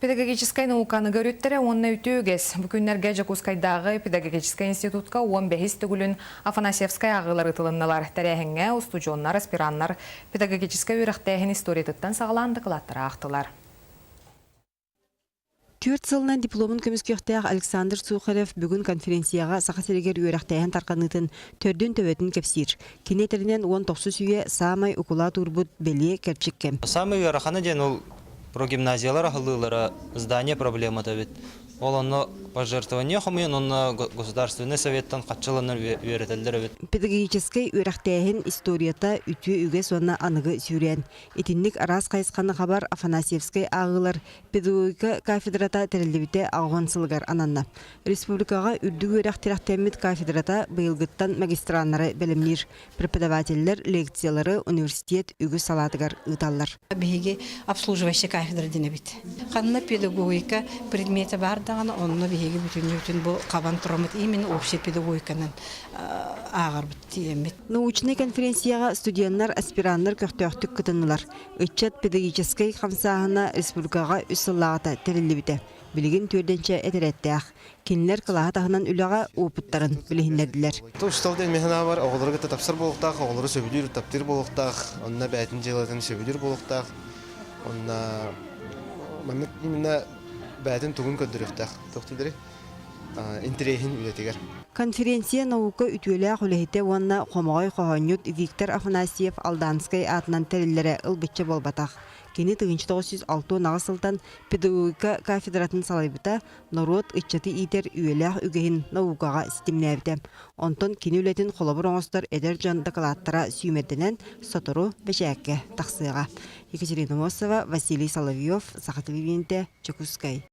Педагогическай науканы көрүттэрэ уонна үтүө үгэс. Бу күннэргэ Дьокуускайдааҕы педагогическай институтка 15-ис төгүлүн Афанасьевскай ааҕыылар ыытылыннылар. Тэрээһиҥҥэ устудьуоннар, аспираннар педагогическай үөрэхтээһин историятыттан саҕалаан дакылааттары аахтылар. Түөрт сылынан дипломун көмүскүөхтээх Александр Сухарев бүгүн конференцияҕа Саха сиригэр үөрэхтээһин тарҕаныытын төрдүн-төбөтүн кэпсиир. Кини этэринэн, 19 үйэ саамай укулаат уурбут бэлиэ кэрчик кэм. Самый ыарахана диэн ол прогимназиялар аһыллыылара здание проблемата эбит. Ол онно пожертвование хомуйан онно Государственный советтан хаччыланар үөрэтэллэр эбит. Педагогическай үөрэхтээһин историята үтүө үгэс уонна аныгы сүүрээн. Итинник араас хайысханы хабар Афанасьевскай ааҕыылар Педагогика кафедрата тэриллибитэ 80 сылыгар ананна. Республикаҕа үрдүк үөрэх тирэхтэммит кафедрата быйылгыттан магистраннары бэлэмниир. Преподавателлэр лекциялары университет үгүс салаатыгар ыыталлар. Биһиги обслуживающая кафедра дэнэбит. Ханна педагогика предметэ баар даҕаны, онно биһиги бүтүннүүтүн бу хабан тураммыт именно общая педагогиканан ааҕарбыт тиийэммит. Научнай конференцияҕа студеннар, аспираннар көхтөөхтүк кытыннылар. Ыччат педагогическай хамсааһына республикаҕа үс сыллааҕыта тэриллибитэ. Билигин түөрдэнчэ этэрээттээх. Кинилэр кылааһы таһынан үлэҕэ уопуттарын билиһиннэрдилэр. Учуутал диэн мин санаабар оҕолору кытта тапсар буолуохтаах, оҕолору сөбүлүүр, таптыыр буолуохтаах, онно бэйэтин дьыалатын сөбүлүүр буолуохтаах, онно маннык именно бэйэтин тугун көрдөрүөхтээх. Туох дииллэрий? Интэриэһин үлэтигэр. Конференция наука үтүөлээх үлэһитэ уонна хомоҕой хоһоонньут Виктор Афанасьев Алданскай аатынан тэриллэрэ ылбычча буолбатах. Кини 1968 сылтан педагогика кафедратын салайбыта, норуот ыччаты иитэр үйэлээх үгэһин наукаҕа ситимнээбитэ. Онтон кини үлэтин холобур оҥостор эдэр дьон дакылааттара сүүмэрдэнэн сотору бэчээккэ тахсыаҕа. Екатерина Мосова, Василий Соловьев, Саха телевидениетэ, Дьокуускай.